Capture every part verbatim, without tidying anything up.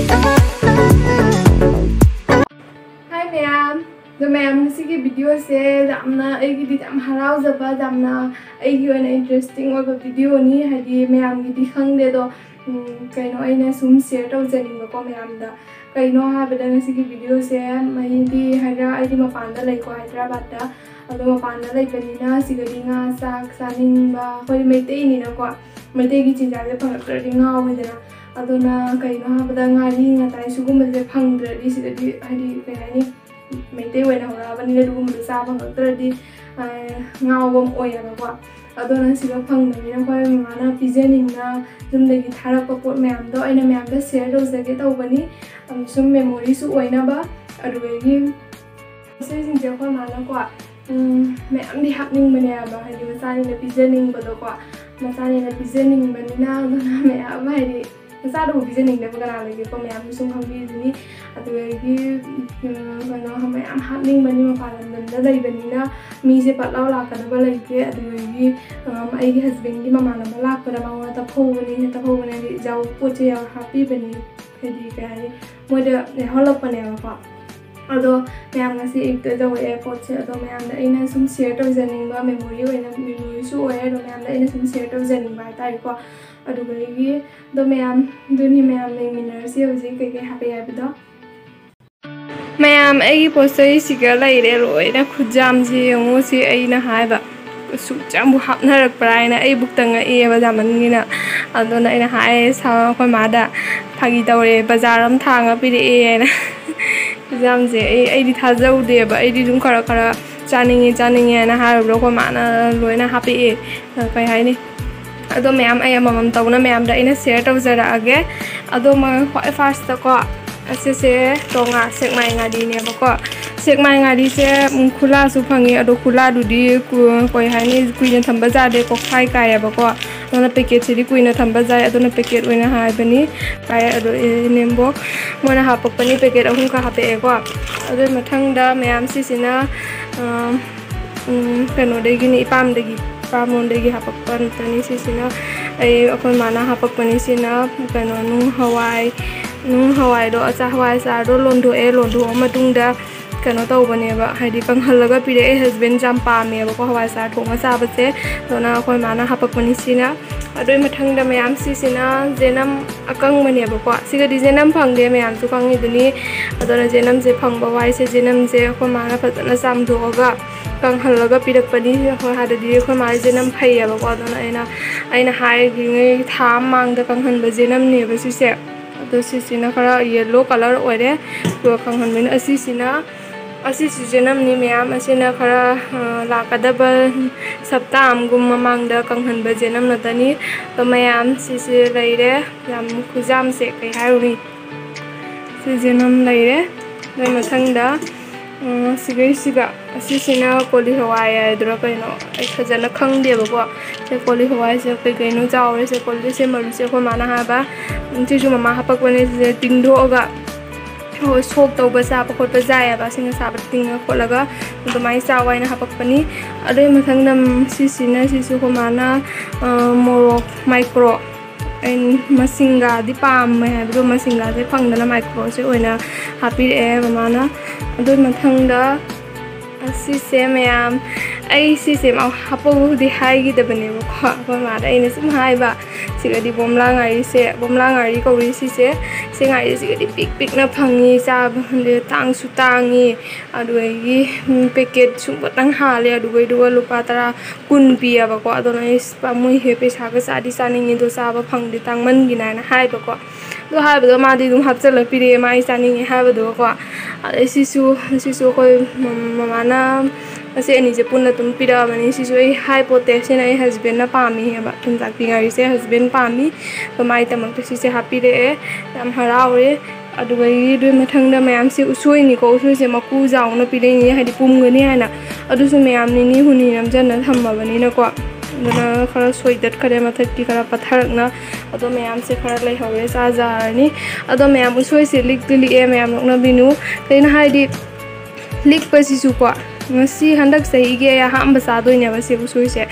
Hi ꯃꯌꯥꯝ꯫ ꯑꯗꯣ ꯃꯌꯥꯝ, ꯉꯁꯤꯒꯤ videoꯁꯦ ꯌꯥꯝꯅ, ꯑꯩꯒꯤꯗꯤ ꯌꯥꯝ ꯍꯔꯥꯎꯖꯕ, ꯌꯥꯝꯅ ꯑꯩꯒꯤ ꯑꯣꯏꯅ interesting ꯑꯣꯏꯕ videoꯅꯤ꯫ ꯍꯥꯏꯗꯤ ꯃꯌꯥꯝꯒꯤꯗꯤ ꯈꯪꯗꯦ, ꯑꯗꯣ ꯎꯝ, ꯀꯩꯅꯣ, ꯑꯩꯅ ꯁꯨꯝ share ꯇꯧꯖꯅꯤꯡꯕꯀꯣ ꯃꯌꯥꯝꯗ꯫ ꯀꯩꯅꯣ ꯍꯥꯏꯕꯗ, ꯉꯁꯤꯒꯤ videoꯁꯦ, ꯃꯩꯗꯤ ꯍꯥꯏꯗ꯭ꯔꯥ, ꯑꯩꯗꯤ ꯃꯄꯥꯟꯗ ꯂꯩꯀꯣ, ꯍꯥꯏꯗ꯭ꯔꯕꯥꯗꯇ꯫ ꯑꯗꯣ ꯃꯄꯥꯟꯗ ꯂꯩꯕꯅꯤꯅ ꯁꯤꯗꯗꯤ ꯉꯥ ꯆꯥꯛ ꯆꯥꯅꯤꯡꯕ, ꯑꯩꯈꯣꯏ ꯃꯩꯇꯩꯅꯤꯅꯀꯣ, ꯃꯩꯇꯩꯒꯤ ꯆꯤꯟꯖꯥꯛꯁꯦ ꯐꯪꯉꯛꯇ꯭ꯔꯗꯤ ꯉꯥꯎꯋꯤꯗꯅ꯫ ꯑꯗꯨꯅ ꯀꯩꯅꯣ ꯍꯥꯏꯕꯗ, ꯉꯥꯔꯤ ꯉꯇꯥꯏ ꯁꯤꯒꯨꯝꯕꯁꯦ ꯐꯪꯗ꯭ꯔꯗꯤ ꯁꯤꯗꯗꯤ, ꯍꯥꯏꯗꯤ, ꯀꯩ ꯍꯥꯏꯅꯤ, ꯃꯩꯇꯩ ꯑꯣꯏꯅ ꯍꯧꯔꯛꯑꯕꯅꯤꯅ ꯑꯗꯨꯒꯨꯝꯕꯗꯣ ꯆꯥꯕ ꯐꯪꯉꯛꯇ꯭ꯔꯗꯤ, ꯑ, ꯉꯥꯎꯕ ꯑꯃ ꯑꯣꯏꯌꯦꯕꯀꯣ꯫ ꯑꯗꯨꯅ ꯁꯤꯗ ꯐꯪꯗꯕꯅꯤꯅ ꯑꯩꯈꯣꯏ ꯃꯃꯥꯅ ꯄꯤꯖꯅꯤꯡꯅ ꯌꯨꯝꯗꯒꯤ ꯊꯥꯔꯛꯄ ꯄꯣꯠ ꯃꯌꯥꯝꯗꯣ ꯑꯩꯅ ꯃꯌꯥꯝꯗ share ꯇꯧꯖꯒꯦ ꯇꯧꯕꯅꯤ꯫ ꯑꯝ, ꯁꯨꯝ memoryꯁꯨ ꯑꯣꯏꯅꯕ꯫ ꯑꯗꯨꯗꯒꯤ ꯄꯣꯠꯆꯩꯁꯤꯡꯁꯦ ꯑꯩꯈꯣꯏ ꯃꯥꯅꯀꯣ, ꯎꯝ, ꯃꯌꯥꯝꯗꯤ ꯍꯥꯞꯅꯤꯡꯕꯅꯦꯕ, ꯍꯥꯏꯗꯤ ꯃꯆꯥꯅꯤꯅ ꯄꯤꯖꯅꯤꯡꯕꯗꯣꯀꯣ, ꯃꯆꯥꯅꯤꯅ ꯄꯤꯖꯅꯤꯡꯕꯅꯤꯅ꯫ ꯑꯗꯨꯅ ꯃꯌꯥꯝ, ꯍꯥꯏꯗꯤ ꯃꯆꯥꯗꯨꯕꯨ ꯄꯤꯖꯅꯤꯡꯗꯕ ꯀꯅꯥ ꯂꯩꯒꯦꯀꯣ? ꯃꯌꯥꯝꯅ ꯁꯨꯝ ꯈꯪꯕꯤꯔꯤꯗꯨꯅꯤ꯫ ꯑꯗꯨꯗꯒꯤ, ꯎꯝ, ꯀꯩꯅꯣ, ꯃꯌꯥꯝ ꯍꯥꯞꯅꯤꯡꯕꯅꯤ, ꯃꯄꯥꯟ ꯂꯝꯗ ꯂꯩꯕꯅꯤꯅ ꯃꯤꯁꯦ ꯄꯠ ꯂꯥꯎ ꯂꯥꯛꯀꯗꯕ ꯂꯩꯇꯦ꯫ ꯑꯗꯨꯗꯒꯤ, ꯎꯝ, ꯑꯩꯒꯤ husbandꯒꯤ ꯃꯃꯥꯟꯅꯕ ꯂꯥꯛꯄꯗ ꯃꯉꯣꯟꯗ ꯇꯞꯐꯧꯕꯅꯤ, ꯇꯞꯐꯧꯕꯅꯤ, ꯍꯥꯏꯗꯤ ꯌꯥꯎ-, ꯄꯣꯠ ꯆꯩ ꯌꯥꯎ-, ꯍꯥꯞꯄꯤꯕꯅꯤ, ꯍꯥꯏꯗꯤ ꯀꯩ ꯍꯥꯏꯅꯤ, ꯃꯣꯏꯗ ꯌꯥꯎꯍꯜꯂꯛꯄꯅꯦꯕꯀꯣ꯫ ꯑꯗꯣ ꯃꯌꯥꯝ, ꯉꯁꯤ ꯑꯌꯨꯛꯇ ꯌꯧꯔꯛꯑꯦ ꯄꯣꯠꯁꯦ꯫ ꯑꯗꯣ ꯃꯌꯥꯝꯗ ꯑꯩꯅ ꯁꯨꯝ share ꯇꯧꯖꯅꯤꯡꯕ, memory ꯑꯣꯏꯅ, memoryꯁꯨ ꯑꯣꯏꯌꯦ꯫ ꯑꯗꯣ ꯃꯌꯥꯝꯗ ꯑꯩꯅ ꯁꯨꯝ share ꯇꯧꯖꯅꯤꯡꯕ ꯍꯥꯏꯇꯥꯔꯦꯀꯣ꯫ ꯑꯗꯨꯗꯒꯤ, ꯑꯗꯣ ꯃꯌꯥꯝ, ꯑꯗꯨꯅꯤ, ꯃꯌꯥꯝ ꯌꯦꯡꯃꯤꯟꯅꯔꯁꯤ ꯍꯧꯖꯤꯛ ꯀꯩꯀꯩ ꯍꯥꯞꯄꯛꯑꯦ ꯍꯥꯏꯕꯗꯣ꯫ ꯃꯌꯥꯝ, ꯑꯩꯒꯤ ꯄꯣꯠ ꯆꯩꯁꯤꯒ ꯂꯩꯔꯦ ꯂꯣꯏꯅ꯫ ꯈꯨꯠꯌꯥꯝꯁꯤ ꯌꯦꯡꯉꯨ꯫ ꯁꯤ ꯑꯩꯅ ꯍꯥꯏꯕ, "ꯑꯁꯨꯛ ꯌꯥꯝꯕꯨ ꯍꯥꯞꯅꯔꯛꯄ꯭ꯔꯥ?" ꯍꯥꯏꯅ ꯑꯩ ꯕꯨꯛꯇ ꯉꯛꯑꯦꯕ, ꯌꯥꯝꯃꯟꯒꯤꯅ꯫ ꯑꯗꯨꯅ ꯑꯩꯅ ꯍꯥꯏꯔꯦ ꯁꯥ-, ꯑꯩꯈꯣꯏ ꯃꯥꯗ, "ꯐꯥꯒꯤ ꯇꯧꯔꯦ, ꯕꯖꯥꯔ ꯑꯃ ꯊꯥꯡꯉ ꯄꯤꯔꯛꯑꯦ" ꯍꯥꯏꯅ꯫ ꯈꯨꯠꯌꯥꯝꯁꯦ ꯑꯩ, ꯑꯩꯗꯤ ꯊꯥꯖꯧꯗꯦꯕ꯫ ꯑꯩꯗꯤ ꯑꯗꯨꯝ ꯈꯔ ꯈꯔ ꯆꯥꯅꯤꯡꯉꯤ, ꯆꯥꯅꯤꯡꯉꯤ ꯍꯥꯏꯅ ꯍꯥꯏꯔꯨꯕꯗ ꯑꯩꯈꯣꯏ ꯃꯥꯅ ꯂꯣꯏꯅ ꯍꯥꯞꯄꯛꯑꯦ꯫ ꯀꯩ ꯍꯥꯏꯅꯤ? ꯑꯗꯣ ꯃꯌꯥꯝ, ꯑꯩ ꯑꯃꯃꯝ ꯇꯧꯅ ꯃꯌꯥꯝꯗ ꯑꯩꯅ share ꯇꯧꯖꯔꯛꯑꯒꯦ꯫ ꯑꯗꯣ ꯃ-, ꯈ꯭ꯋꯥꯏ firstꯇꯀꯣ, ꯑꯁꯤꯁꯦ ꯇꯣꯉꯥ ꯁꯦꯛꯃꯥꯏ ꯉꯥꯔꯤꯅꯦꯕꯀꯣ꯫ ꯁꯦꯛꯃꯥꯏ ꯉꯥꯔꯤꯁꯦ, ꯎꯝ, ꯈꯨꯂꯥꯁꯨ ꯐꯪꯉꯤ, ꯑꯗꯣ ꯈꯨꯂꯥꯗꯨꯗꯤ ꯀꯨ-, ꯀꯩ ꯍꯥꯏꯅꯤ, ꯀꯨꯏꯅ ꯊꯝꯕ ꯌꯥꯗꯦ, ꯀꯣꯛꯐꯥꯏ ꯀꯥꯏꯌꯦꯕꯀꯣ꯫ ꯑꯗꯨꯅ packetꯁꯤꯗꯤ ꯀꯨꯏꯅ ꯊꯝꯕ ꯌꯥꯏ, ꯑꯗꯨꯅ packet ꯑꯣꯏꯅ ꯍꯥꯏꯕꯅꯤ꯫ ꯀꯥꯏ ꯑꯗꯣ ꯏꯅꯦꯝꯕꯣꯛ ꯃꯣꯏꯅ ꯍꯥꯄꯛꯄꯅꯤ, packet ꯑꯍꯨꯝꯈꯛ ꯍꯥꯄꯛꯑꯦꯀꯣ꯫ ꯑꯗꯨꯒꯤ ꯃꯊꯪꯗ ꯃꯌꯥꯝ ꯁꯤꯁꯤꯅ, ꯑ, ꯎꯝ, ꯀꯩꯅꯣꯗꯒꯤꯅꯤ, ꯏꯄꯥꯝꯗꯒꯤ, ꯏꯄꯥꯝꯂꯣꯝꯗꯒꯤ ꯍꯥꯄꯛꯄ ꯉꯥꯛꯇꯅꯤ꯫ ꯁꯤꯁꯤꯅ ꯑꯩ, ꯑꯩꯈꯣꯏ ꯃꯥꯅ ꯍꯥꯄꯛꯄꯅꯤ꯫ ꯁꯤꯅ ꯀꯩꯅꯣ, ꯅꯨꯡ ꯍꯋꯥꯏ, ꯅꯨꯡ ꯍꯋꯥꯏꯗꯣ, ꯑꯆꯥ ꯍꯋꯥꯏ ꯑꯆꯥꯔꯗꯣ ꯂꯣꯟꯊꯣꯛꯑꯦ꯫ ꯂꯣꯟꯊꯣꯛꯑ ꯃꯇꯨꯡꯗ ꯀꯩꯅꯣ ꯇꯧꯕꯅꯦꯕ, ꯍꯥꯏꯗꯤ ꯀꯪꯍꯜꯂꯒ ꯄꯤꯔꯛꯑꯦ꯫ Husband ꯌꯥꯝ ꯄꯥꯝꯃꯦꯕꯀꯣ ꯍꯋꯥꯏ ꯑꯆꯥꯔ ꯊꯣꯡꯉ ꯆꯥꯕꯁꯦ꯫ ꯑꯗꯨꯅ ꯑꯩꯈꯣꯏ ꯃꯥꯅ ꯍꯥꯄꯛꯄꯅꯤ ꯁꯤꯅ꯫ ꯑꯗꯨꯏ ꯃꯊꯪꯗ ꯃꯌꯥꯝ ꯁꯤꯁꯤꯅ ꯖꯦꯅꯝ ꯑꯀꯪꯕꯅꯦꯕꯀꯣ꯫ ꯁꯤꯒꯗꯤ ꯖꯦꯅꯝ ꯐꯪꯗꯦ, ꯃꯌꯥꯝꯁꯨ ꯈꯪꯉꯤꯗꯨꯅꯤ꯫ ꯑꯗꯨꯅ ꯖꯦꯅꯝꯁꯦ ꯐꯪꯕ ꯋꯥꯏꯁꯦ꯫ ꯖꯦꯅꯝꯁꯦ ꯑꯩꯈꯣꯏ ꯃꯥꯅ ꯐꯖꯅ ꯆꯥꯝꯊꯣꯛꯑꯒ ꯀꯪꯍꯜꯂꯒ ꯄꯤꯔꯛꯄꯅꯤ꯫ ꯑꯩꯈꯣꯏ ꯍꯥꯟꯅꯗꯤ ꯑꯩꯈꯣꯏ ꯃꯥꯁꯦ ꯖꯦꯅꯝ ꯐꯩꯌꯦꯕꯀꯣ꯫ ꯑꯗꯨꯅ ꯑꯩꯅ, ꯑꯩꯅ ꯍꯥꯏꯔꯤꯉꯩ ꯊꯥ ꯑꯃ ꯃꯥꯡꯗ ꯀꯪꯍꯟꯕ ꯖꯦꯅꯝꯅꯦꯕ ꯁꯤꯁꯦ꯫ ꯑꯗꯣ ꯁꯤꯁꯤꯅ ꯈꯔ yellow colour ꯑꯣꯏꯔꯦ꯫ ꯑꯗꯨꯒ ꯀꯪꯍꯟꯕꯅ ꯑꯁꯤꯁꯤꯅ, ꯑꯁꯤꯁꯤꯁꯨ ꯖꯦꯅꯝꯅꯤ ꯃꯌꯥꯝ꯫ ꯑꯁꯤꯅ ꯈꯔ, ꯑ, ꯂꯥꯛꯀꯗꯕ ꯁꯞꯇꯥ ꯑꯃꯒꯨꯝ ꯃꯃꯥꯡꯗ ꯀꯪꯍꯟꯕ ꯖꯦꯅꯝ ꯉꯥꯛꯇꯅꯤ꯫ ꯑꯗꯣ ꯃꯌꯥꯝ ꯁꯤꯁꯦ ꯂꯩꯔꯦ꯫ ꯌꯥꯝ ꯈꯨꯌꯥꯝꯁꯦ ꯀꯩ ꯍꯥꯏꯔꯨꯅꯤ꯫ ꯁꯤ ꯖꯦꯅꯝ ꯂꯩꯔꯦ꯫ ꯑꯗꯨꯒꯤ ꯃꯊꯪꯗ, ꯑ, ꯁꯤꯒꯩꯁꯤꯒ, ꯑꯁꯤꯁꯤꯅ ꯀꯣꯂꯤ ꯍꯋꯥꯏ ꯍꯥꯏꯗꯨꯔꯥ ꯀꯩꯅꯣ, ꯑꯩ ꯐꯖꯅ ꯈꯪꯗꯦꯕꯀꯣ꯫ ꯁꯦ ꯀꯣꯂꯤ ꯍꯋꯥꯏꯁꯦ ꯀꯩ ꯀꯩꯅꯣ ꯆꯥꯎꯔꯦ꯫ ꯁꯦ ꯀꯣꯂꯤ, ꯁꯦ ꯃꯔꯨꯁꯦ ꯑꯩꯈꯣꯏ ꯃꯥꯅ ꯍꯥꯏꯕ, "ꯎꯝ, ꯁꯤꯁꯨ ꯃꯃꯥ ꯍꯥꯄꯛꯄꯅꯦ, ꯁꯤꯁꯦ ꯇꯤꯡꯊꯣꯛꯑꯒ ꯍꯣꯏ ꯁꯣꯛ ꯇꯧꯕ ꯆꯥꯕ ꯈꯣꯠꯄ ꯌꯥꯏꯑꯕ, ꯑꯁꯤꯅ ꯆꯥꯕ ꯇꯤꯡꯉ ꯈꯣꯠꯂꯒ ꯑꯗꯨꯃꯥꯏꯅ ꯆꯥꯎ" ꯍꯥꯏꯅ ꯍꯥꯄꯛꯄꯅꯤ꯫ ꯑꯗꯨꯒꯤ ꯃꯊꯪꯗ, ꯎꯝ, ꯁꯤꯁꯤꯅ, ꯁꯤꯁꯨ ꯑꯩꯈꯣꯏ ꯃꯥꯅ, ꯑ, ꯃꯣꯔꯣꯛ ꯃꯥꯏꯀ꯭ꯔꯣ, ꯑꯩ ꯃꯁꯤꯡꯒꯥꯗꯤ ꯄꯥꯝꯃꯦ ꯍꯥꯏꯕꯗꯣ, ꯃꯁꯤꯡꯒꯥꯁꯦ ꯐꯪꯗꯅ ꯃꯥꯏꯀ꯭ꯔꯣꯁꯦ ꯑꯣꯏꯅ ꯍꯥꯞꯄꯤꯔꯛꯑꯦ ꯃꯃꯥꯅ꯫ ꯑꯗꯨꯒꯤ ꯃꯊꯪꯗ ꯑꯁꯤꯁꯦ ꯃꯌꯥꯝ, ꯑꯩ ꯁꯤꯁꯦ ꯃꯥ ꯍꯥꯞꯄꯧꯕꯨꯗꯤ ꯍꯥꯏꯈꯤꯗꯕꯅꯦꯕꯀꯣ꯫ ꯑꯩꯈꯣꯏ ꯃꯥꯗ ꯑꯩꯅ ꯁꯨꯝ ꯍꯥꯏꯕ, ꯁꯤꯒꯗꯤ ꯕꯣꯝꯂꯥ ꯉꯥꯔꯤꯁꯦ, ꯕꯣꯝꯂꯥ ꯉꯥꯔꯤ ꯀꯧꯔꯤ ꯁꯤꯁꯦ꯫ ꯁꯤ ꯉꯥꯔꯤꯁꯤꯒꯗꯤ ꯄꯤꯛ ꯄꯤꯛꯅ ꯐꯪꯉꯤ, ꯆꯥꯕ ꯈꯪꯗꯦ, ꯇꯥꯡꯁꯨ ꯇꯥꯡꯉꯤ꯫ ꯑꯗꯨꯗꯒꯤ, ꯎꯝ, ꯄꯦꯀꯦꯠ ꯁꯨꯝꯕꯇꯪ ꯍꯥꯜꯂꯦ꯫ ꯑꯗꯨꯒꯩꯗꯨꯒ ꯂꯨꯄꯥ ꯇꯔꯥ, ꯀꯨꯟ ꯄꯤꯌꯦꯕꯀꯣ꯫ ꯑꯗꯨꯅ ꯑꯩ ꯄꯥꯝꯃꯨꯏꯍꯦ, ꯄꯩꯁꯥꯒ ꯆꯥꯗꯤ ꯆꯥꯅꯤꯡꯉꯤ, ꯑꯗꯣ ꯆꯥꯕ ꯐꯪꯗꯦ, ꯇꯥꯡꯃꯟꯒꯤꯅ ꯍꯥꯏꯅ ꯍꯥꯏꯕꯀꯣ꯫ ꯑꯗꯨ ꯍꯥꯏꯕꯗꯣ ꯃꯥꯗꯤ ꯑꯗꯨꯝ ꯍꯥꯞꯆꯤꯜꯂ ꯄꯤꯔꯛꯑꯦ, ꯃꯥ ꯑꯩ ꯆꯥꯅꯤꯡꯉꯦ ꯍꯥꯏꯕꯗꯨꯒꯀꯣ꯫ ꯑꯗꯩ ꯁꯤꯁꯨ, ꯁꯤꯁꯨ ꯑꯩꯈꯣꯏ ꯃ-, ꯃꯃꯥꯅ ꯑꯁꯤ ꯑꯅꯤꯁꯦ ꯄꯨꯟꯅ ꯑꯗꯨꯝ ꯄꯤꯔꯛꯑꯕꯅꯤ꯫ ꯁꯤꯁꯨ ꯑꯩ ꯍꯥꯏ ꯄꯣꯠꯇꯦ, ꯁꯤꯅ ꯑꯩ husbandꯅ ꯄꯥꯝꯃꯤ ꯍꯥꯏꯕ, ꯊꯨꯝꯖꯥꯛꯄꯤ ꯉꯥꯔꯤꯁꯦ husband ꯄꯥꯝꯃꯤ꯫ ꯑꯗꯣ ꯃꯥꯒꯤꯗꯃꯛꯇ ꯁꯤꯁꯦ ꯍꯥꯞꯄꯤꯔꯛꯑꯦ, ꯌꯥꯝ ꯍꯔꯥꯎꯔꯦ꯫ ꯑꯗꯨꯗꯒꯤ ꯑꯗꯨꯒꯤ ꯃꯊꯪꯗ ꯃꯌꯥꯝꯁꯦ ꯎꯁꯣꯏꯅꯤꯀꯣ, ꯎꯁꯣꯏꯁꯦ ꯃꯀꯨ ꯆꯥꯎꯅ ꯄꯤꯔꯛꯏꯅꯦ, ꯍꯥꯏꯗꯤ ꯄꯨꯝꯒꯅꯤ ꯍꯥꯏꯅ꯫ ꯑꯗꯨꯁꯨ ꯃꯌꯥꯝ ꯅꯤꯅꯤ ꯍꯨꯝꯅꯤ ꯅꯝꯖꯟꯅ ꯊꯝꯃꯕꯅꯤꯅꯀꯣ꯫ ꯑꯗꯨꯅ ꯈꯔ ꯁꯣꯏꯗꯠꯈꯔꯦ ꯃꯊꯛꯀꯤ ꯈꯔ ꯄꯠꯊꯔꯛꯅ꯫ ꯑꯗꯣ ꯃꯌꯥꯝꯁꯦ ꯈꯔ ꯂꯩꯍꯧꯔꯦ, ꯆꯥꯖꯔꯅꯤ꯫ ꯑꯗꯣ ꯃꯌꯥꯝ ꯎꯁꯣꯏꯁꯦ ꯂꯤꯛꯇꯤ ꯂꯤꯛꯑꯦ, ꯃꯌꯥꯝ ꯅꯣꯛꯅꯕꯤꯅꯨ꯫ ꯀꯩꯅꯣ ꯍꯥꯏꯗꯤ ꯂꯤꯛꯄꯁꯤꯁꯨꯀꯣ, ꯉꯁꯤ ꯍꯟꯗꯛ ꯆꯍꯤꯒꯤ ꯑꯩ ꯑꯍꯥꯟꯕ ꯆꯥꯗꯣꯏꯅꯦꯕ ꯁꯤ ꯎꯁꯣꯏꯁꯦ꯫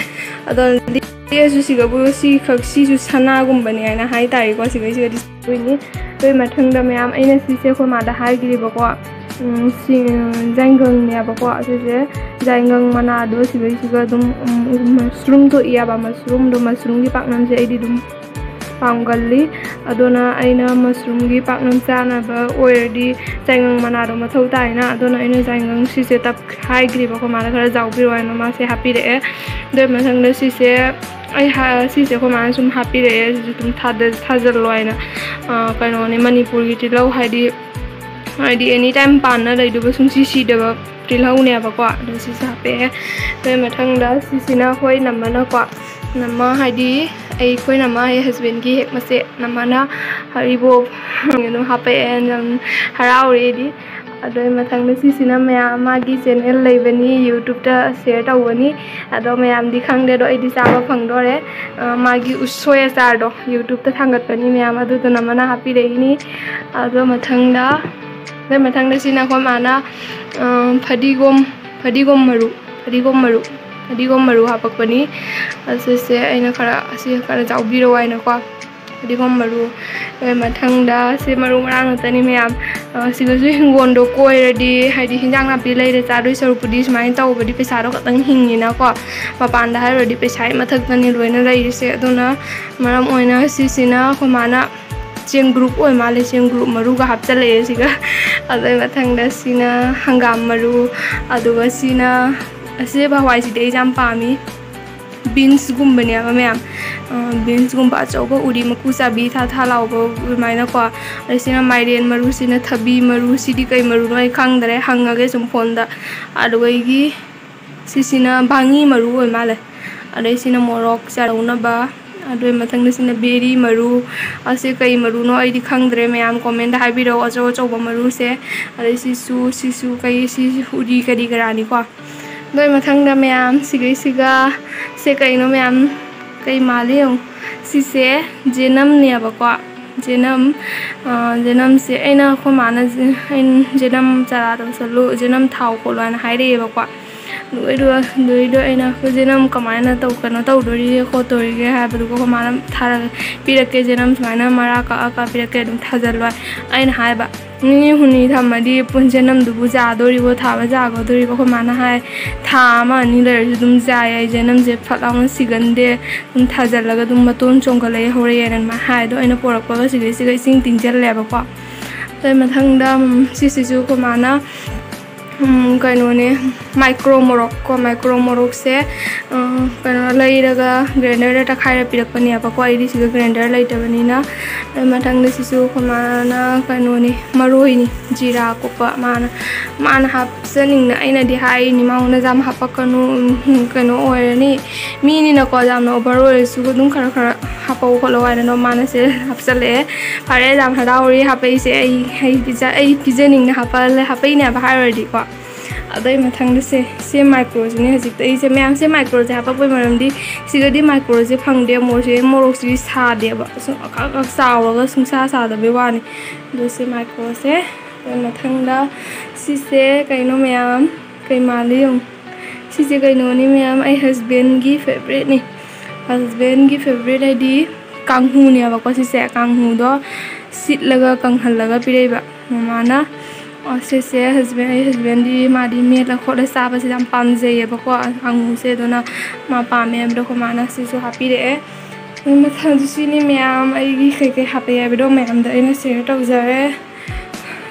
ꯑꯗꯣ ꯂꯤꯛꯑꯁꯨ ꯁꯤꯒꯕꯨ ꯁꯤꯈꯛ, ꯁꯤꯁꯨ ꯁꯅꯥꯒꯨꯝꯕꯅꯤ ꯍꯥꯏꯅ ꯍꯥꯏꯇꯥꯔꯦꯀꯣ꯫ ꯁꯤꯒꯩꯁꯤꯒꯗꯤ ꯁꯤꯗꯣꯏꯅꯤ꯫ ꯑꯗꯨꯒꯤ ꯃꯊꯪꯗ ꯃꯌꯥꯝ, ꯑꯩꯅ ꯁꯤꯁꯦ ꯑꯩꯈꯣꯏ ꯃꯥꯗ ꯍꯥꯏꯈ꯭ꯔꯤꯕꯀꯣ꯫ ꯎꯝ, ꯁꯤ, ꯎꯝ, ꯖꯥꯏꯉꯪꯅꯦꯕꯀꯣ꯫ ꯑꯁꯤꯁꯦ ꯖꯥꯏꯉꯪ ꯃꯅꯥꯗꯣ ꯁꯤꯒꯩꯁꯤꯒ ꯑꯗꯨꯝ, ꯎꯝ, ꯃꯁꯔꯨꯝ ꯊꯣꯛꯏ ꯍꯥꯏꯕ, ꯃꯁꯔꯨꯝꯗꯣ, ꯃꯁꯔꯨꯝꯒꯤ ꯄꯥꯛꯅꯝꯁꯦ ꯑꯩꯗꯤ ꯑꯗꯨꯝ ꯄꯥꯝꯒꯜꯂꯤ꯫ ꯑꯗꯨꯅ ꯑꯩꯅ ꯃꯁꯔꯨꯝꯒꯤ ꯄꯥꯛꯅꯝ ꯆꯥꯅꯕ ꯑꯣꯏꯔꯗꯤ ꯖꯥꯏꯉꯪ ꯃꯅꯥꯗꯣ ꯃꯊꯧ ꯇꯥꯏꯅ꯫ ꯑꯗꯨꯅ ꯑꯩꯅ ꯖꯥꯏꯉꯪ ꯁꯤꯁꯦ ꯇꯞ ꯍꯥꯏꯈ꯭ꯔꯤꯕꯀꯣ, ꯃꯥꯅ ꯈꯔ ꯖꯥꯎꯕꯤꯔꯣ ꯍꯥꯏꯅ ꯃꯥꯁꯦ ꯍꯥꯞꯄꯤꯔꯛꯑꯦ꯫ ꯑꯗꯨꯒꯤ ꯃꯊꯪꯗ ꯁꯤꯁꯦ ꯑꯩ ꯍꯥ-, ꯁꯤꯁꯦ ꯑꯩꯈꯣꯏ ꯃꯥꯅ ꯁꯨꯝ ꯍꯥꯞꯄꯤꯔꯛꯑꯦ, ꯁꯤꯁꯦ ꯑꯗꯨꯝ ꯊꯥꯗ-, ꯊꯥꯖꯤꯜꯂꯣ ꯍꯥꯏꯅ꯫ ꯑꯥ, ꯀꯩꯅꯣꯅꯦ, ꯃꯅꯤꯄꯨꯔꯒꯤ ꯇꯤꯜꯍꯧ, ꯍꯥꯏꯗꯤ, ꯍꯥꯏꯗꯤ any time ꯄꯥꯟꯅ ꯂꯩꯗꯨꯕ, ꯁꯨꯡꯁꯤ ꯁꯤꯗꯕ ꯇꯤꯜꯍꯧꯅꯦꯕꯀꯣ꯫ ꯑꯗꯣ ꯁꯤꯁꯦ ꯍꯥꯞꯄꯛꯑꯦ꯫ ꯑꯗꯨꯒꯤ ꯃꯊꯪꯗ ꯁꯤꯁꯤꯅ ꯑꯩꯈꯣꯏ ꯅꯝꯃꯅꯀꯣ, ꯅꯝꯃ ꯍꯥꯏꯗꯤ ꯑꯩꯈꯣꯏ ꯅꯝꯃ, ꯑꯩ husbandꯀꯤ ꯍꯦꯛ ꯃꯆꯦ ꯅꯝꯃꯅ ꯍꯔꯤꯕꯣꯞ ꯑꯗꯨꯝ ꯍꯥꯞꯄꯛꯑꯦ꯫ ꯌꯥꯝ ꯍꯔꯥꯎꯔꯦ ꯑꯩꯗꯤ꯫ ꯑꯗꯨꯒꯤ ꯃꯊꯪꯗ ꯁꯤꯁꯤꯅ ꯃꯌꯥꯝ ꯃꯥꯒꯤ channel ꯂꯩꯕꯅꯤ, YouTubeꯇ share ꯇꯧꯕꯅꯤ꯫ ꯑꯗꯣ ꯃꯌꯥꯝꯗꯤ ꯈꯪꯗꯦ, ꯑꯗꯣ ꯑꯩꯗꯤ ꯆꯥꯕ ꯐꯪꯗꯣꯔꯦ꯫ ꯑ, ꯃꯥꯒꯤ ꯎꯁꯣꯏ ꯑꯆꯥꯔꯗꯣ YouTubeꯇ ꯊꯥꯡꯒꯠꯄꯅꯤ ꯃꯌꯥꯝ, ꯑꯗꯨꯗꯣ ꯅꯝꯃꯅ ꯍꯥꯞꯄꯤꯔꯛꯏꯅꯤ꯫ ꯑꯗꯣ ꯃꯊꯪꯗ, ꯑꯗꯨꯒꯤ ꯃꯊꯪꯗ ꯁꯤꯅ ꯑꯩꯈꯣꯏ ꯃꯥꯅ, ꯑ, ꯐꯗꯤꯒꯣꯝ, ꯐꯗꯤꯒꯣꯝ ꯃꯔꯨ, ꯐꯗꯤꯒꯣꯝ ꯃꯔꯨ, ꯐꯗꯤꯒꯣꯝ ꯃꯔꯨ ꯍꯥꯞꯄꯛꯄꯅꯤ꯫ ꯑꯁꯤꯁꯦ ꯑꯩꯅ ꯈꯔ, ꯑꯁꯤ ꯈꯔ ꯆꯥꯎꯕꯤꯔꯣ ꯍꯥꯏꯅꯀꯣ꯫ ꯐꯗꯤꯒꯣꯝ ꯃꯔꯨ, ꯑꯗꯨꯒꯤ ꯃꯊꯪꯗ ꯁꯤ ꯃꯔꯨ ꯃꯔꯥꯡ ꯉꯥꯛꯇꯅꯤ ꯃꯌꯥꯝ꯫ ꯑ, ꯁꯤꯗꯁꯨ ꯍꯤꯡꯒꯣꯜꯗꯣ ꯀꯣꯏꯔꯗꯤ, ꯍꯥꯏꯗꯤ ꯍꯤꯟꯖꯥꯡ ꯅꯥꯄꯤ ꯂꯩꯔ ꯆꯥꯗꯣꯏ ꯁꯔꯨꯛꯄꯨꯗꯤ ꯁꯨꯃꯥꯏꯅ ꯇꯧꯕꯗꯤ ꯄꯩꯁꯥꯗꯣ ꯈꯇꯪ ꯍꯤꯡꯉꯤꯅꯀꯣ꯫ ꯃꯄꯥꯟꯗ ꯍꯥꯏꯔꯨꯔꯗꯤ ꯄꯩꯁꯥꯒꯤ ꯃꯊꯛꯇꯅꯤ ꯂꯣꯏꯅ ꯂꯩꯔꯤꯁꯦ꯫ ꯑꯗꯨꯅ ꯃꯔꯝ ꯑꯣꯏꯅ ꯁꯤꯁꯤꯅ ꯑꯩꯈꯣꯏ ꯃꯥꯅ ꯆꯦꯡꯒ꯭ꯔꯨꯞ ꯑꯣꯏ ꯃꯥꯜꯂꯦ, ꯆꯦꯡꯒ꯭ꯔꯨꯞ ꯃꯔꯨꯒ ꯍꯥꯞꯆꯜꯂꯛꯑꯦ ꯁꯤꯒ꯫ ꯑꯗꯨꯒꯤ ꯃꯊꯪꯗ ꯁꯤꯅ ꯍꯪꯒꯥꯝ ꯃꯔꯨ, ꯑꯗꯨꯒ ꯁꯤꯅ, ꯑꯁꯤ ꯍꯋꯥꯏꯁꯤꯗꯤ ꯑꯩꯁꯦ ꯌꯥꯝ ꯄꯥꯝꯃꯤ꯫ Beansꯒꯨꯝꯕꯅꯦꯕ ꯃꯌꯥꯝ꯫ ꯑ, beansꯒꯨꯝꯕ ꯑꯆꯧꯕ, ꯎꯔꯤ ꯃꯀꯨ ꯆꯥꯕꯤ ꯊꯥ ꯊꯥ ꯂꯥꯎꯕ ꯑꯗꯨꯃꯥꯏꯅꯀꯣ꯫ ꯑꯗꯩ ꯁꯤꯅ ꯃꯥꯏꯔꯦꯟ ꯃꯔꯨ, ꯁꯤꯅ ꯊꯕꯤ ꯃꯔꯨ, ꯁꯤꯗꯤ ꯀꯩ ꯃꯔꯨꯅꯣ ꯑꯩ ꯈꯪꯗ꯭ꯔꯦ, ꯍꯪꯉꯒꯦ ꯁꯨꯝ phoneꯗ꯫ ꯑꯗꯨꯗꯒꯤ ꯁꯤꯁꯤꯅ ꯕꯥꯉꯤ ꯃꯔꯨ ꯑꯣꯏ ꯃꯥꯜꯂꯦ꯫ ꯑꯗꯩ ꯁꯤꯅ ꯃꯣꯔꯣꯛ ꯆꯥꯔꯧꯅꯕ꯫ ꯑꯗꯨꯒꯤ ꯃꯊꯪꯗ ꯁꯤꯅ ꯕꯦꯔꯤ ꯃꯔꯨ꯫ ꯑꯁꯤ ꯀꯩ ꯃꯔꯨꯅꯣ ꯑꯩꯗꯤ ꯈꯪꯗ꯭ꯔꯦ, ꯃꯌꯥꯝ commentꯗ ꯍꯥꯏꯕꯤꯔꯛꯑꯣ, ꯑꯆꯧ ꯑꯆꯧꯕ ꯃꯔꯨꯁꯦ꯫ ꯑꯗꯩ ꯁꯤꯁꯨ, ꯁꯤꯁꯨ ꯀꯩ, ꯁꯤꯁꯨ ꯎꯔꯤ ꯀꯔꯤ ꯀꯔꯥꯅꯤꯀꯣ꯫ ꯑꯗꯨꯒꯤ ꯃꯊꯪꯗ ꯃꯌꯥꯝ ꯁꯤꯒꯩꯁꯤꯒ, ꯁꯦ ꯀꯩꯅꯣ ꯃꯌꯥꯝ, ꯀꯩ ꯃꯥꯜꯂꯤ ꯌꯦꯡꯉꯨ꯫ ꯁꯤꯁꯦ ꯖꯦꯅꯝꯅꯦꯕꯀꯣ꯫ ꯖꯦꯅꯝ, ꯑ, ꯖꯦꯅꯝꯁꯦ ꯑꯩꯅ, ꯑꯩꯈꯣꯏ ꯃꯥꯅ ꯖꯦ-, ꯑꯩꯅ ꯖꯦꯅꯝ ꯆꯥꯔꯥ ꯇꯧꯁꯜꯂꯨ, ꯖꯦꯅꯝ ꯊꯥꯎ ꯈꯣꯠꯂꯣ ꯍꯥꯏꯅ ꯍꯥꯏꯔꯛꯑꯦꯕꯀꯣ꯫ ꯑꯗꯨꯒ ꯑꯗꯨꯗꯩꯗꯣ ꯑꯩꯅ, "ꯖꯦꯅꯝ, ꯀꯃꯥꯏꯅ ꯇꯧ-, ꯀꯩꯅꯣ ꯇꯧꯗꯣꯔꯤꯒꯦ ꯈꯣꯠꯇꯣꯔꯤꯒꯦ?" ꯍꯥꯏꯕꯗꯨꯒ ꯑꯩꯈꯣꯏ ꯃꯥꯅ, "ꯊꯥꯔꯒ ꯄꯤꯔꯛꯀꯦ, ꯖꯦꯅꯝ, ꯁꯨꯃꯥꯏꯅ ꯃꯔꯥ ꯀꯛꯑ ꯀꯛꯑ ꯄꯤꯔꯛꯀꯦ, ꯑꯗꯨꯝ ꯊꯥꯖꯜꯂꯣ" ꯑꯩꯅ ꯍꯥꯏꯕ꯫ "ꯅꯤꯅꯤ ꯍꯨꯝꯅꯤ ꯊꯝꯃꯗꯤ ꯄꯨꯟ-, ꯖꯦꯅꯝꯗꯨꯕꯨ ꯌꯥꯗꯣꯔꯤꯕꯣ, ꯊꯥꯕ ꯌꯥꯒꯗꯣꯔꯤꯕꯣ?" ꯑꯩꯈꯣꯏ ꯃꯥꯅ ꯍꯥꯏ, "ꯊꯥ ꯑꯃ ꯑꯅꯤ ꯂꯩꯔꯁꯨ ꯑꯗꯨꯝ ꯌꯥꯏ ꯍꯥꯏ, ꯖꯦꯅꯝꯁꯦ ꯐꯠ ꯂꯥꯎꯅ ꯁꯤꯒꯟꯗꯦ, ꯑꯗꯨꯝ ꯊꯥꯖꯜꯂꯒ ꯑꯗꯨꯝ ꯃꯇꯣꯟ ꯆꯣꯡꯈꯠꯂꯛꯑꯦ, ꯍꯧꯔꯛꯑꯦꯅ" ꯑꯗꯨꯃꯥꯏꯅ ꯍꯥꯏ꯫ ꯑꯗꯣ ꯑꯩꯅ ꯄꯣꯔꯛꯄꯒ ꯁꯤꯗꯩꯁꯤꯒ ꯏꯁꯤꯡ ꯇꯤꯡꯁꯤꯜꯂꯦꯕꯀꯣ꯫ ꯑꯗꯩ ꯃꯊꯪꯗ, ꯎꯝ, ꯁꯤꯁꯤꯁꯨ ꯑꯩꯈꯣꯏ ꯃꯥꯅ ꯎꯝ, ꯀꯩꯅꯣꯅꯦ, ꯃꯥꯏꯀ꯭ꯔꯣ ꯃꯣꯔꯣꯛ ꯀꯣ, ꯃꯥꯏꯀ꯭ꯔꯣ ꯃꯣꯔꯣꯛꯁꯦ, ꯑ, ꯀꯩꯅꯣ, ꯂꯩꯔꯒ ꯒ꯭ꯔꯥꯏꯟꯗꯔꯗ ꯇꯛꯈꯥꯏꯔ ꯄꯤꯔꯛꯄꯅꯦꯕꯀꯣ꯫ ꯑꯩꯗꯤ ꯁꯤꯗ ꯒ꯭ꯔꯥꯏꯟꯗꯔ ꯂꯩꯇꯕꯅꯤꯅ꯫ ꯑꯗꯩ ꯃꯊꯪꯗ ꯁꯤꯁꯨ ꯑꯩꯈꯣꯏ ꯃꯥꯅ ꯀꯩꯅꯣꯅꯦ, ꯃꯔꯣꯏꯅꯤ, ꯖꯤꯔꯥ ꯑꯀꯨꯞꯄ ꯃꯥꯅ, ꯃꯥꯅ ꯍꯥꯞꯆꯅꯤꯡꯅ꯫ ꯑꯩꯅꯗꯤ ꯍꯥꯏꯔꯤꯅꯤ ꯃꯉꯣꯟꯗ ꯌꯥꯝ ꯍꯥꯞꯄꯛꯀꯅꯨ, ꯎꯝ, ꯀꯩꯅꯣ ꯑꯣꯏꯔꯅꯤ, ꯃꯤꯅꯤꯅꯀꯣ, ꯌꯥꯝꯅ ꯑꯣꯚꯔ ꯑꯣꯏꯔꯁꯨ ꯑꯗꯨꯝ ꯈꯔ ꯈꯔ ꯍꯥꯞꯄꯛꯎ ꯈꯣꯠꯂꯣ ꯍꯥꯏꯅ꯫ ꯑꯗꯣ ꯃꯥꯅ ꯁꯦ ꯍꯥꯞꯆꯜꯂꯛꯑꯦ꯫ "ꯐꯔꯦ, ꯌꯥꯝ ꯍꯔꯥꯎꯔꯤ ꯍꯥꯞꯄꯛꯏꯁꯦ, ꯑꯩ, ꯑꯩ ꯄꯤꯖ-, ꯑꯩ ꯄꯤꯖꯅꯤꯡꯅ ꯍꯥꯞꯄ-, ꯍꯥꯞꯄꯛꯏꯅꯦꯕ" ꯍꯥꯏꯔꯨꯔꯗꯤꯀꯣ꯫ ꯑꯗꯩ ꯃꯊꯪꯗ ꯁꯦ, ꯁꯦ ꯃꯥꯏꯀ꯭ꯔꯣꯁꯤꯅꯦ ꯍꯧꯖꯤꯛꯇ ꯑꯩꯁꯦ, ꯃꯌꯥꯝꯁꯦ ꯃꯥꯏꯀ꯭ꯔꯣꯁꯦ ꯍꯥꯞꯄꯛꯄꯩ ꯃꯔꯝꯗꯤ ꯁꯤꯗꯗꯤ ꯃꯥꯏꯀ꯭ꯔꯣꯁꯦ ꯐꯪꯗꯦ, ꯃꯣꯔꯣꯛꯁꯦ, ꯃꯣꯔꯣꯛꯁꯤꯗꯤ ꯁꯥꯗꯦꯕ, ꯁꯨꯝ ꯑꯀꯛ ꯑꯀꯛ ꯆꯥꯎꯔꯒ ꯁꯨꯡꯁꯥ ꯁꯥꯗꯕꯩ ꯋꯥꯅꯤ꯫ ꯑꯗꯣ ꯁꯤ ꯃꯥꯏꯀ꯭ꯔꯣꯁꯦ, ꯑꯗꯩ ꯃꯊꯪꯗ ꯁꯤꯁꯦ ꯀꯩꯅꯣ ꯃꯌꯥꯝ, ꯀꯩ ꯃꯥꯜꯂꯤ ꯌꯦꯡꯉꯨ꯫ ꯁꯤꯁꯦ ꯀꯩꯅꯣꯅꯤ ꯃꯌꯥꯝ, ꯑꯩ ꯍꯁꯕꯦꯟꯒꯤ ꯐꯦꯕꯔꯦꯠꯅꯤ꯫ ꯍꯁꯕꯦꯟꯒꯤ ꯐꯦꯕꯔꯦꯠ ꯍꯥꯏꯗꯤ ꯀꯥꯡꯍꯨꯅꯦꯕꯀꯣ ꯁꯤꯁꯦ꯫ ꯀꯥꯡꯍꯨꯗꯣ ꯁꯤꯠꯂꯒ ꯀꯪꯍꯜꯂꯒ ꯄꯤꯔꯛꯏꯕ ꯃꯃꯥꯅ꯫ ꯑꯣ, ꯁꯤꯁꯦ ꯍꯁꯕꯦꯟ, ꯑꯩ ꯍꯁꯕꯦꯟꯗꯤ ꯃꯥꯗꯤ ꯃꯦꯠꯂ ꯈꯣꯠꯂ ꯆꯥꯕꯁꯦ ꯌꯥꯝ ꯄꯥꯝꯖꯩꯌꯦꯕꯀꯣ, ꯀꯥꯡꯍꯨꯁꯦ꯫ ꯑꯗꯨꯅ ꯃꯥ ꯄꯥꯝꯃꯦ ꯍꯥꯏꯕꯗꯣ ꯑꯩꯈꯣꯏ ꯃꯥꯅ ꯁꯤꯁꯨ ꯍꯥꯞꯄꯤꯔꯛꯑꯦ꯫ ꯑꯗꯨ ꯃꯊꯪꯁꯨ ꯁꯤꯅꯤ ꯃꯌꯥꯝ, ꯑꯩꯒꯤ ꯀꯩꯀꯩ ꯍꯥꯞꯄꯛꯑꯦ ꯍꯥꯏꯕꯗꯣ ꯃꯌꯥꯝꯗ ꯑꯩꯅ ꯁꯤꯌꯔ ꯇꯧꯖꯔꯦ꯫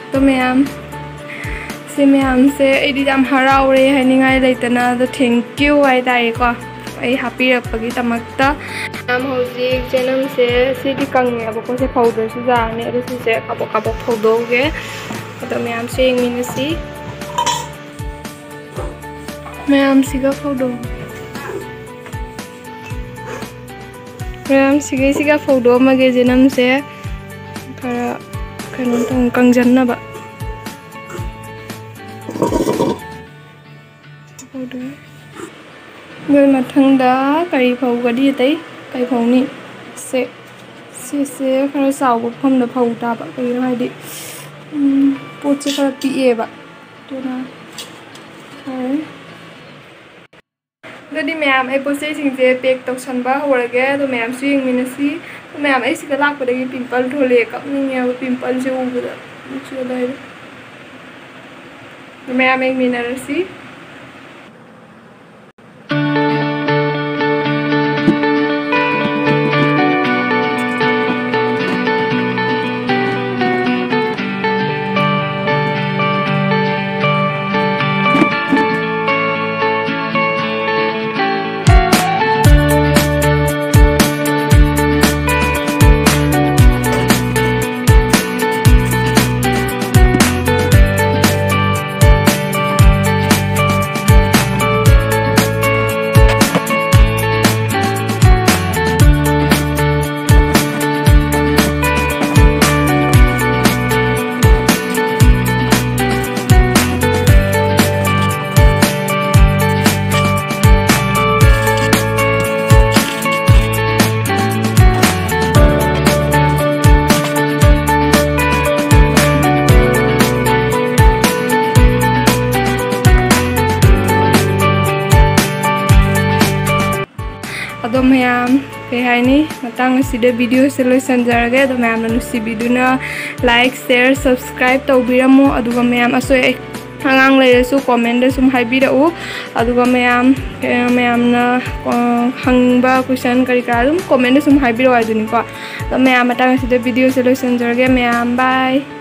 ꯑꯗꯣ ꯃꯌꯥꯝ, ꯁꯤ ꯃꯌꯥꯝꯁꯦ ꯑꯩꯗꯤ ꯌꯥꯝ ꯍꯔꯥꯎꯔꯦ, ꯍꯥꯏꯅꯤꯡꯉꯥꯏ ꯂꯩꯇꯅ꯫ ꯑꯗꯣ thank you ꯍꯥꯏꯇꯥꯔꯦꯀꯣ, ꯑꯩ ꯍꯥꯞꯄꯤꯔꯛꯄꯒꯤꯗꯃꯛꯇ꯫ ꯃꯌꯥꯝ ꯍꯧꯖꯤꯛ ꯆꯦꯅꯝꯁꯦ ꯁꯤꯗꯤ ꯀꯪꯉꯦꯕꯀꯣ, ꯁꯦ ꯐꯧꯗ꯭ꯔꯁꯨ ꯌꯥꯔꯅꯤ꯫ ꯑꯗꯣ ꯁꯤꯁꯦ ꯀꯥꯕꯛ ꯀꯥꯕꯛ ꯐꯧꯗꯣꯛꯑꯒꯦ꯫ ꯑꯗꯣ ꯃꯌꯥꯝꯁꯦ ꯌꯦꯡꯃꯤꯟꯅꯁꯤ꯫ ꯃꯌꯥꯝꯁꯤꯒ ꯐꯧꯗꯣꯛ-, ꯃꯌꯥꯝꯁꯤꯒꯩꯁꯤꯒ ꯐꯧꯗꯣꯛꯑꯝꯃꯒꯦ꯫ ꯆꯦꯅꯝꯁꯦ ꯈꯔ ꯀꯩꯅꯣ ꯇꯧ, ꯀꯪꯖꯟꯅꯕ꯫ ꯐꯧꯗꯣꯛꯑꯦ꯫ ꯑꯗꯨꯒꯤ ꯃꯊꯪꯗ ꯀꯔꯤ ꯐꯧꯒꯅꯤ? ꯑꯇꯩ ꯀꯔꯤ ꯐꯧꯅꯤ? ꯁꯦ, ꯁꯤꯁꯦ ꯈꯔ ꯆꯥꯎꯕ ꯃꯐꯝꯗ ꯐꯧ ꯇꯥꯕ꯫ ꯀꯩꯒꯤꯅꯣ ꯍꯥꯏꯗꯤ, ꯎꯝ, ꯄꯣꯠꯁꯦ ꯈꯔ ꯄꯤꯛꯑꯦꯕ꯫ ꯑꯗꯨꯅ ꯐꯔꯦ꯫ ꯑꯗꯨꯗꯤ ꯃꯌꯥꯝ, ꯑꯩ ꯄꯣꯠ ꯆꯩꯁꯤꯡꯁꯦ ꯄꯦꯛ ꯇꯧꯁꯟꯕ ꯍꯧꯔꯒꯦ꯫ ꯑꯗꯣ ꯃꯌꯥꯝꯁꯨ ꯌꯦꯡꯃꯤꯟꯅꯁꯤ꯫ ꯑꯗꯣ ꯃꯌꯥꯝ, ꯑꯩ ꯁꯤꯗ ꯂꯥꯛꯄꯗꯒꯤ ꯄꯤꯝꯄꯜ ꯊꯣꯛꯂꯛꯑꯦ, ꯀꯞꯅꯤꯡꯉꯦꯕ ꯄꯤꯝꯄꯜꯁꯦ ꯎꯕꯗ꯫ ꯁꯤ ꯑꯗꯥꯏꯗ꯫ ꯑꯗꯣ ꯃꯌꯥꯝ ꯌꯦꯡꯃꯤꯟꯅꯔꯁꯤ꯫ ꯑꯗꯣ ꯃꯌꯥꯝ, ꯀꯩ ꯍꯥꯏꯅꯤ, ꯃꯇꯥꯡ ꯑꯁꯤꯗ ꯚꯤꯗꯤꯑꯣꯁꯦ ꯂꯣꯏꯁꯤꯟꯖꯔꯒꯦ꯫ ꯑꯗꯣ ꯃꯌꯥꯝꯅ ꯅꯨꯡꯁꯤꯕꯤꯗꯨꯅ like, share, subscribe ꯇꯧꯕꯤꯔꯝꯃꯣ꯫ ꯑꯗꯨꯒ ꯃꯌꯥꯝ, ꯑꯁꯣꯏ ꯑꯉꯥꯡ ꯂꯩꯔꯁꯨ comment ꯁꯨꯝ ꯍꯥꯏꯕꯤꯔꯛꯎ꯫ ꯑꯗꯨꯒ ꯃꯌꯥꯝ, ꯃꯌꯥꯝꯅ, ꯑ, ꯍꯪꯅꯤꯡꯕ question ꯀꯔꯤ ꯀꯔꯥ ꯑꯗꯨꯝ comment ꯁꯨꯝ ꯍꯥꯏꯕꯤꯔꯛꯑꯣ ꯍꯥꯏꯗꯨꯅꯤꯀꯣ꯫ ꯑꯗꯣ ꯃꯌꯥꯝ, ꯃꯇꯥꯡ ꯑꯁꯤꯗ ꯚꯤꯗꯤꯑꯣꯁꯦ ꯂꯣꯏꯁꯤꯟꯖꯔꯒꯦ꯫ ꯃꯌꯥꯝ, bye꯫